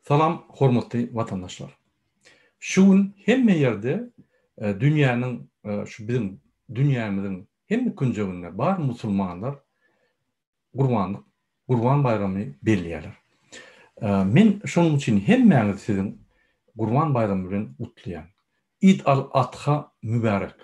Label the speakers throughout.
Speaker 1: Salam hormatly watandaşlar. Şu gün hemme ýerde dünýäniň şu biziň dünýämiziň hemme künjeginde bar musulmanlar gurbanlyk Gurban baýramyny belleýärler. Men şonuň üçin hemmäňizi siziň Gurban baýramy bilen gutlaýan. Id al Adha mübärek.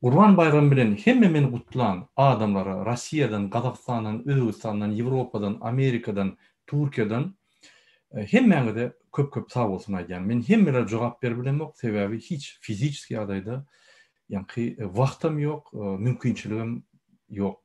Speaker 1: Gurban baýramy bilen hemme meni gutlan adamlara Rossiýadan, Gazagystandan, Özbegistandan, Ýewropadan, Amerikadan, Türkiýeden hemmäňize köp köp sag bolsun aýdýan. Men hemmelere jogap berip bilemok, sebäbi hiç fiziçeski ýagdaýda ýaňky wagtam ýok, mümkinçiligem ýok.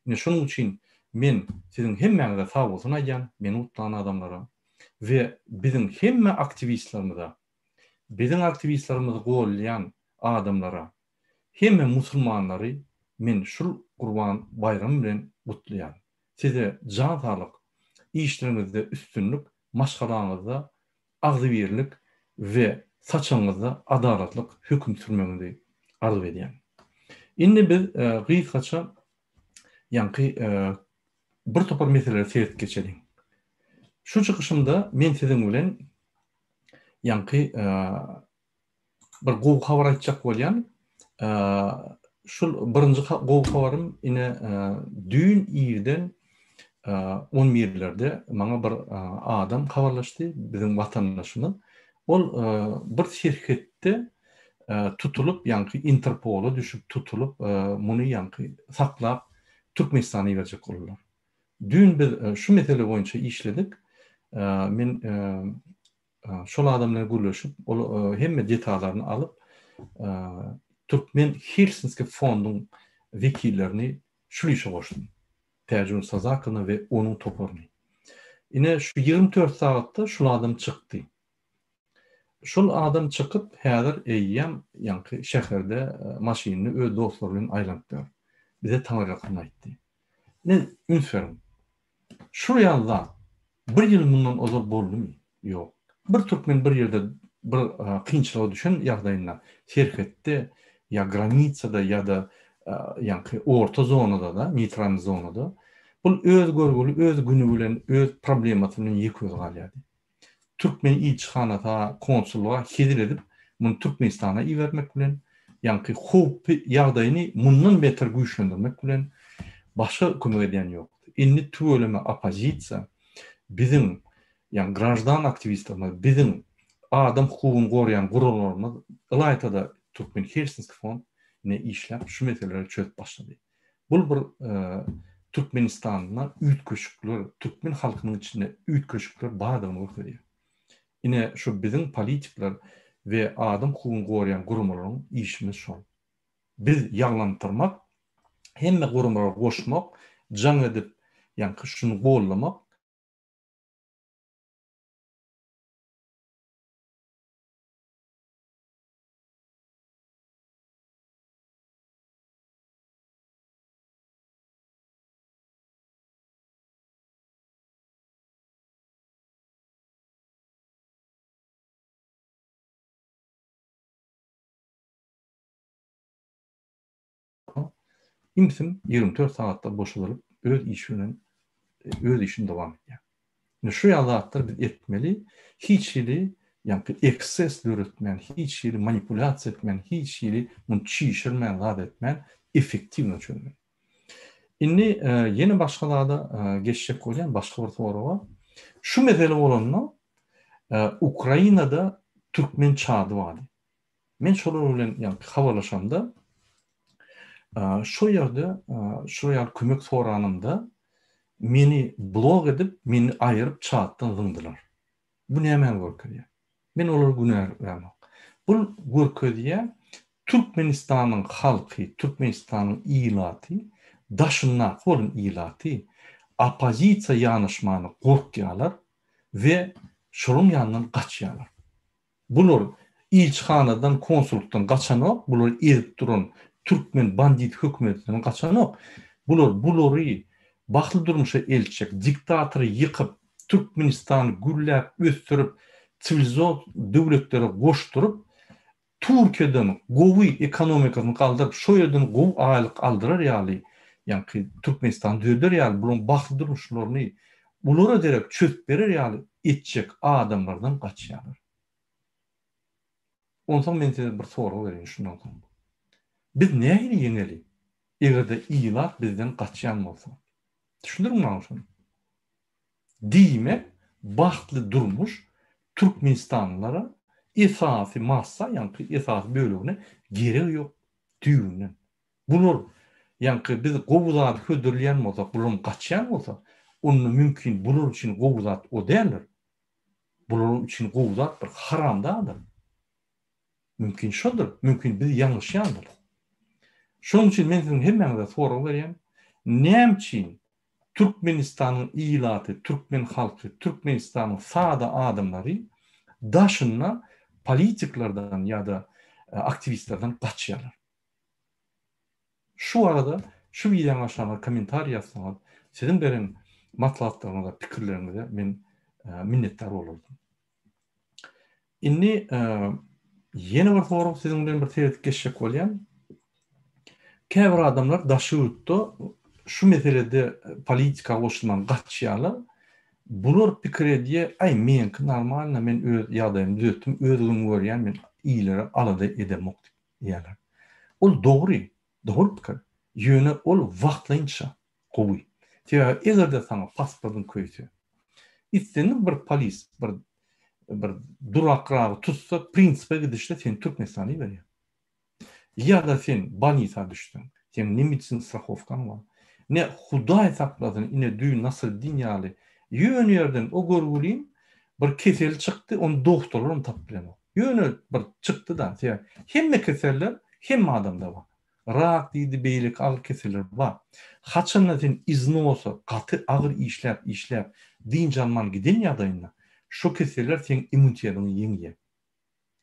Speaker 1: Ine şonuň üçin men siziň hemmäňize sag bolsun aýdýan, meni gutlan adamlara we biziň hemme aktiwistlerimize, biziň aktiwistlerimizi golýan adamlara, hemme musulmanlary men şul Gurban baýramy bilen gutlaýan. Size jan saglyk, işleriňizde üstünlik, maşgalaňyzda agzybirlik we saçagyňyzda adalatlyk höküm sürmegiňizi arzuw edýän. Indi biz gysgaça ýaňky bir topar meselelere seredip geçeliň. Şu çykyşymda men siziň bilen ýaňky bir gowy habar aýtjak bolýan. Şul birinji gowy habarym ine düýn irden on birlerde maňa bir adam habarlaşdy, biziň watandaşymyz. Ol bir serhetde tutulyp, ýaňky Interpola düşüp tutulyp, muny ýaňky saklap Türkmenistana iberjek boldular. Düýn biz şu mesele boýunça işledik. Men Şol adam bilen gürleşip, ol hemme detallaryny alyp, Türkmen Helsinski fonduň wekillerini şul işe goşdum. Täjigül Sazakowna we onuň toparyny. Ine, şu 24 sagatda şul adam çykdy. Şol adam çykyp, häzir eýýäm ýaňky şäherde maşynly öz dostlary bilen aýlanyp ýör. Bize taňryýalkasyn aýtdy. Ine, üns beriň. Şul ýaly zat bir ýyl mundan ozal boldumy? Ýok. Bir türkmen bir ýerde bir kynçylyga düşen ýagdaýynda serhetde ýa granisada ýa-da ýaňky orta zonada-da, neýtralnyý zonada bul öz görgüli, öz güni bilen, öz problemasy bilen ýeke özi galýardy. Türkmen ilçihanasa, konsullyga hezil edip, muny Türkmenistana ibermek bilen, ýaňky howply ýagdaýyny mundan beter güýçlendirmek bilen başga kömek edýän ýokdy. Indi tüweleme oppozisiýa, biziň, ýagny graždan aktiwistlerimiz, biziň adam hukugyny goraýan guramalarymyz, ylaýta-da Türkmen Helsinski fond ine işläp şu meseleleri çözüp başlady. Bul bir Türkmenistanda üýtgeşikler, türkmen halkynyň içinde üýtgeşikler bardygyny görkezýär. Ine şu biziň politikler we adam hukugyny goraýan guramalaryň işimiz şol. Biz ýaglantyrmak, hemme guramalary goşmak, jaň edip ýaňky şuny gollamak. Imsim 24 sagatda boşadylyp öz işi bilen öz işini dowam edýär. Indi şu ýaly zatlary biz etmeli. Hiç hili ýaňky ekses döretmän, hiç hili manipulýasiýa etmän, hiç hili muny çişirmän, zat etmän effektiwno çözmeli. Indi ýene başga zada geçjek bolýan, başga bir soraga. Şu mesele bolanda Ukrainada türkmen çady bardy. Men şolar bilen ýaňky habarlaşamda, şo ýerde şo ýaly kömek soranymda meni blok edip, meni aýyryp çatdan zyňdylar. Bu nämäni görkezýär? Men olary günälämok. Bu görkezýär, Türkmenistanyň halky, Türkmenistanyň ilaty, daşyndaky bolan ilaty oppozisiýa ýanaşmana gorkýarlar we şolaryň ýanyndan gaçýarlar. Bular ilçihanadan, konsullykdan gaçanok, bulary ezip duran türkmen bandit hökümetinden gaçanok. Bular bulary bagtly durmuşa eltjek diktatory ýykyp, Türkmenistany gülläp ösdürip, siwilizot döwletlere goşduryp, Türkiýeden gowy ekonomikasyny galdyryp, şo ýerden gowy aýlyk aldyrar ýaly, ýaňky Türkmenistany düzeder ýaly, bularyň bagtly durmuşlaryny. Bulara derek çözüp berer ýaly etjek adamlardan gaçýarlar. Onsoň men size bir sorag bereýin şundan soň. Biz nähili ýeňeli, eger-de ilat bizden gaçýan bolsa? Düşündiriň maňa şony. Diýmek, bagtly durmuş türkmenistanlylara esasy massa, ýaňky esasy bölegine geregi ýok düýbünden. Bular, ýaňky biz gowy zady hödürleýän bolsak, bularam gaçýan bolsa, onda mümkin bular üçin gowy zat o däldir. Bular üçin gowy zat bir haramdagdyr. Mümkin şodur, mümkin biz ýalňyşýandyrys. Şonuň üçin men siziň hemmäňize sorag berýän, näme üçin Türkmenistanyň ilaty, türkmen halky, Türkmenistanyň sada adamlary daşynda politiklerden ýa-da aktiwistlerden gaçýarlar? Şu barada şu wideoň aşagyna kommentariý ýazsaňyz, siziň beren maslahatlaryňyza, pikirleriňize men minnetdar bolardym. Indi ýene bir sorag siziň bilen bir seredip geçjek bolýan. Käbir adamlar daşy ýurtda şu meselede politika goşulman gaçýarlar. Bular pikir edýär, aý meňki normalno, men öz ýagdaýymy düzetdim, öz günümi görýän, men ilere alada edemok diýip diýýärler. Ol dogry, dogry pikir. Ýöne ol wagtlaýynça gowy. Sebäbi eger-de saňa pasportyň köýse, islendik bir polis bir bir durakragy tutsa, prinsipe gidişde seni Türkmenistana iberýär. Ýa-da sen bolnisa düşseň, seň ne medisin strahowkaň bar, ne Hudaý saklasyn ine düýn Nasreddin ýaly ýöne ýerden o görgüliň bir keseli çykdy, ony dogtorlaram tapyp bilenok. Ýöne bir çykdy-da, sebäbi hemme keseller hemme adamda bar. Rak diýdi, beýleki agyr keseller bar. Haçanda sen iznosa gaty agyr işläp, işläp, dynç alman giden ýagdaýynda, şo keseller seň immunitetiňi ýeňýär.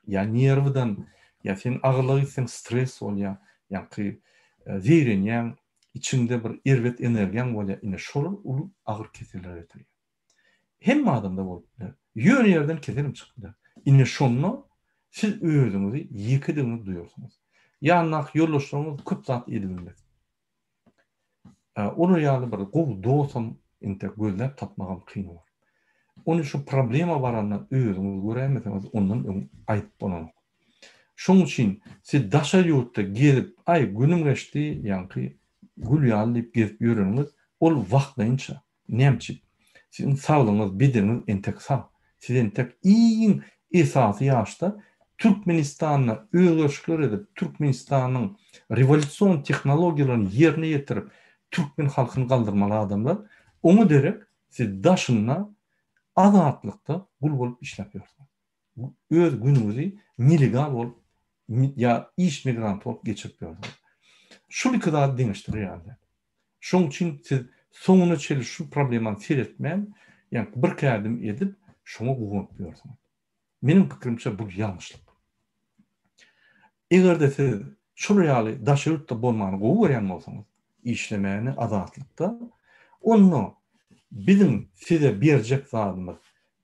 Speaker 1: Ýa nerwden, ýa sen agyrlyk etseň stres bolýar, ýaňky zeýrenýäň, içiňde bir erbet energiýaň bolýar, ine şolar uly agyr kesellere getirýär. Hemme adamda bolup biler. Ýöne ýerden keselem çykyp biler. Ine şonda siz özüňizi ýekedigiňizi duýarsyňyz. Ýanyndaky ýoldaşlaryňyz köp zat edibilmez. Olar ýaly bir gowy dostam entek gözläp tapmagam kyn bolar. Ony şu problema baranda özüňiz göräýmeseňiz ondan öň aýdyp bolanok. Şoň üçin siz daşary ýurtda gezip aý günüm geçdi ýaňky gül ýaly diýip gezip ýöreniňiz ol wagtlaýynça. Näme üçin? Siziň saglygyňyz, bedeniňiz entek sag. Siz entek iň esasy ýaşda Türkmenistanda özgerişikler edip, Türkmenistanyň rewolýusion tehnologiýalaryny ýerine ýetirip, türkmen halkyny galdyrmaly adamlar. Oňa derek siz daşynda azatlykda gul bolup işläp ýörsüňiz. Öz günüňizi nelegal bolup ýa iş migranty bolup geçirip ýörsüňiz. Şul iki zady deňeşdirer ýaly däl. Şoň üçin siz soňuna çenli şu problemany seretmän, ýa bir kädim edip, şoňa guwanyp ýörsüňiz. Meniň pikirimçe bu ýalňyşlyk. Eger-de siz şular ýaly daşary ýurtda bolmany gowy görýän bolsaňyz, işlemäni azatlykda, onda biziň size berjek zadymyz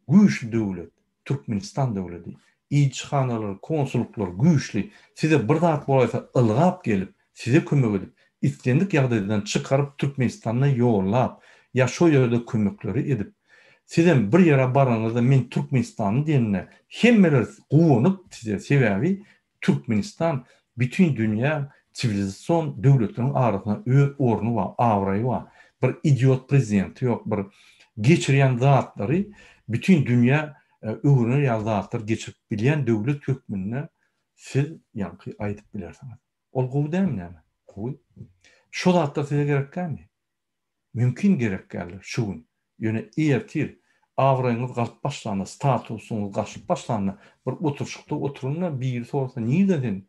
Speaker 1: Güýçli döwlet, Türkmenistan döwleti. Ilçihanalar, konsullyklar güýçli. Size bir zat bolaýsa ylgap gelip, size kömek edip, islendik ýagdaýdan çykaryp Türkmenistana ýollap, ýa şo ýerde kömekleri edip, sizem bir ýere baranyňyzda men Türkmenistanly diýende hemmeler guwanyp size sebäbi Türkmenistan bütin dünýä siwilizasion döwletleriň arasynda öz orny bar, abraýy bar. Bir idiot prezidenti ýok, bir geçirýän zatlary bütin dünýä öwrener ýaly zatlar geçirip bilýän döwlet hökmünde siz ýaňky aýdyp bilersiňiz. Ol gowy dälmi näme? Gowy. Şo zatlar size gerek dälmi? Mümkin gerek däldir şu gün. Ýöne ertir abraýyňyz galyp başlanda, statusyňyz gaçyp başlanda, bir oturyşykda oturanda biri sorasa nirden sen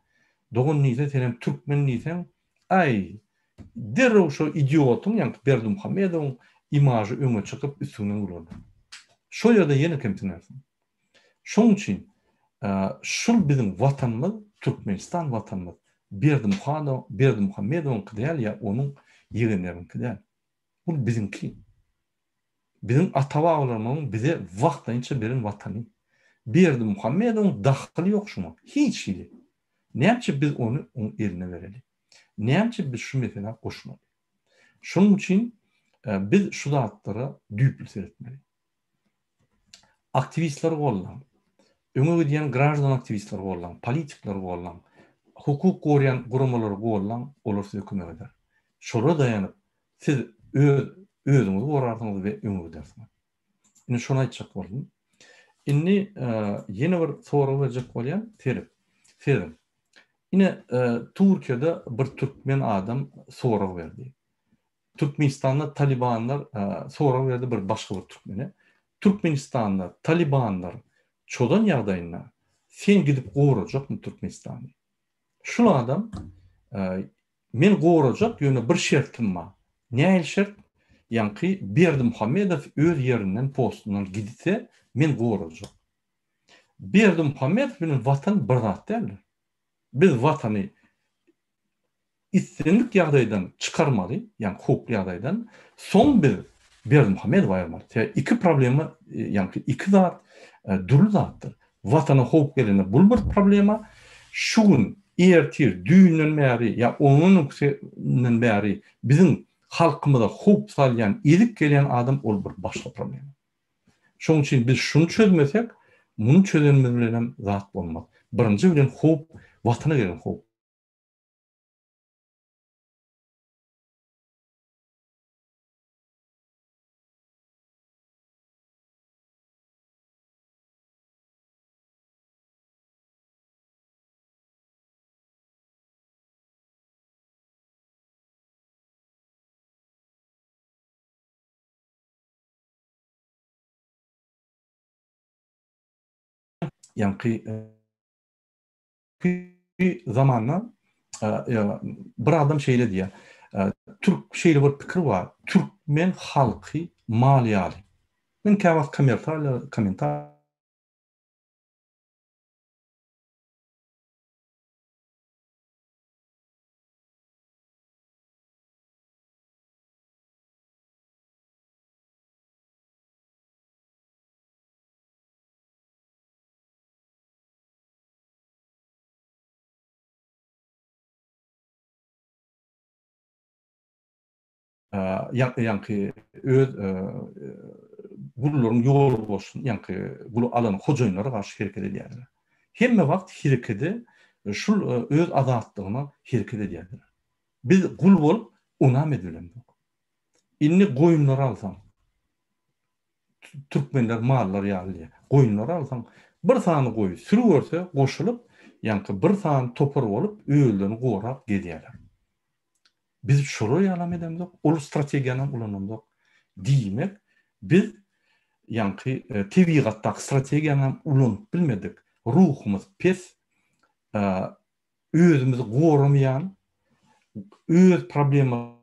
Speaker 1: dogan diýse senem türkmen diýseň, aý, derrew şo idiotyň ýaňky Berdimuhamedowyň imažy öňe çykyp üstüňden gülerler. Şo ýerde ýene kemsinersiň. Şoň üçin şul biziň watanymyz Türkmenistan watanymyz Berdimuhamedowyňky däl ýa onuň ýegenleriňki däl. Bul biziňki. Biziň ata-babalarymyzyň bize wagtlaýynça beren watany. Berdimuhamedowyň dahyly ýok şuňa. Hiç hili. Näme üçin biz ony oň eline bereli? Näme üçin biz şu meselä goşmaly? Şonuň üçin. Biz şu zatlara düýpli seretmeli. Aktiwistleri gollaň. Öňe gidýän graždan aktiwistleri gollaň, politikleri gollaň, hukuk goraýan guramalary gollaň, olar size kömek eder. Şolara daýanyp, siz öz özüňizi gorarsyňyz we öňe gidersiňiz. Indi şony aýtjak boldum. Indi ýene bir sorag berjek bolýan, seret. Serediň. Ine, Türkiýede bir türkmen adam sorag berdi. Türkmenistanda talibanlar sorag berdi bir başga bir türkmene. Türkmenistanda talibanlar çozan ýagdaýynda sen gidip gorajakmy Türkmenistany? Şul adam men gorajak ýöne bir şertim bar. Nähili şert? Ýaňky Berdimuhamedow öz ýerinden postundan gidse men gorajak. Berdimuhamedow bilen watan bir zat däldir. Biz watany islendik ýagdaýdan çykarmaly, ýagny howply ýagdaýdan, soň biz Berdimuhamedowy aýyrmaly. Sebäbi iki problema, ýagny iki zat dürli zatdyr. Watana howp gelende bul bir problema, şu gün, ertir, düýnden bäri ýa ondan öňküsinden bäri biziň halkymyza howp salýan, ezip gelýän adam ol bir başga problema. Şonuň üçin biz şuny çözmesek, muny çözenimiz bilenem zat bolmaz. Birinji bilen howp, watana gelen howp. Ýaňky zamanda bir adam şeýle diýýär. Türk şeýle bir pikir bar. Türkmen halky mal ýaly. Men käwagt kommentariýa kommentar Ýaňky öz gullaryň ýolbaşçy, ýaňky guly alan hojaýynlara garşy hereket edýärler. Hemme wagt herekede şul öz azatlygyna hereket edýärler. Biz gul bolup onam edilemzok. Indi goýunlary alsaň, türkmenler mallar ýaly diýýär. Goýunlary alsaň, bir sany goýy süri görse goşulyp, ýaňky bir sany topar bolup özlerini gorap gezýärler. Biz şolar ýalam edemzok, ol strategiýanam ulanamzok. Diýmek, biz ýaňky tebigatdaky strategiýanam ulanyp bilmedik. Ruhumyz pes, özümizi goramaýan, öz problema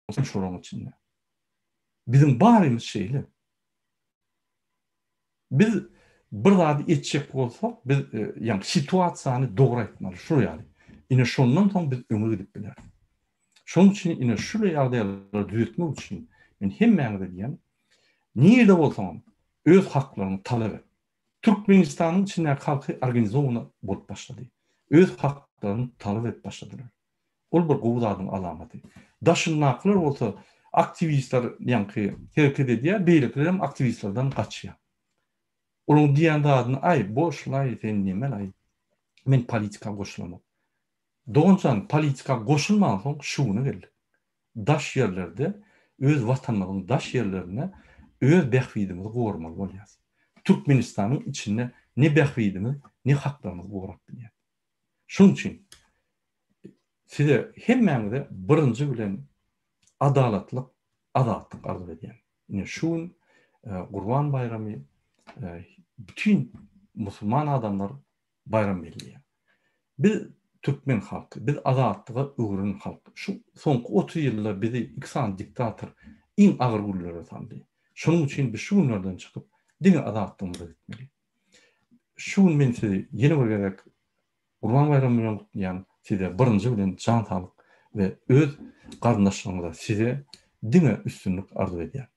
Speaker 1: Şolaryň içinde. Biziň barymyz şeýle. Biz bir zady etjek bolsak, biz ýagny situasiýany dogry aýtmaly, şul ýaly. Ine şondan soň biz öňe gidip bileris. Şonuň üçin ine şu ýagdaýlary düzetmek üçin men hemmäňize diýýän, nirede bolsaňam öz haklaryňy talap et. Türkmenistanyň içindäki halky organizowany bolup başlady. Öz haklaryny talap edip başladylar. Ol bir gowy zadyň alamaty. Daşyndakylar bolsa aktiwistler ýaňky hereket edýär, beýlekiler hem aktiwistlerden gaçýar. Olaryň diýýän zadyny aý boşlaý sen nemelaý men politika goşulamok. Doganjan politika goşulmansoň şu güne geldik. Daş ýerlerde öz watanymyzyň daş ýerlerinde öz bähbidimizi goramaly bolýas. Türkmenistanyň içinde ne bähbidimiz ne haklarymyzy gorap bilýäs. Şonuň üçin size hemmäňize birinji bilen adalatlyk, azatlyk arzuw edýän. Ine şu gün Gurban baýramy bütin musulman adamlar baýram belleýär. Biz türkmen halky, biz azatlyga öwrenen halk. Şu soňky 30 ýylda bizi iki sany diktator iň agyr günlere saldy. Şonuň üçin biz şu günlerden çykyp diňe azatlygymyza gitmeli. Şu gün men sizi ýene bir gezek Gurban baýramy bilen gutlaýan, size birinji bilen jan saglyk we öz garyndaşlaryňyza size diňe üstünlik arzuw edýän.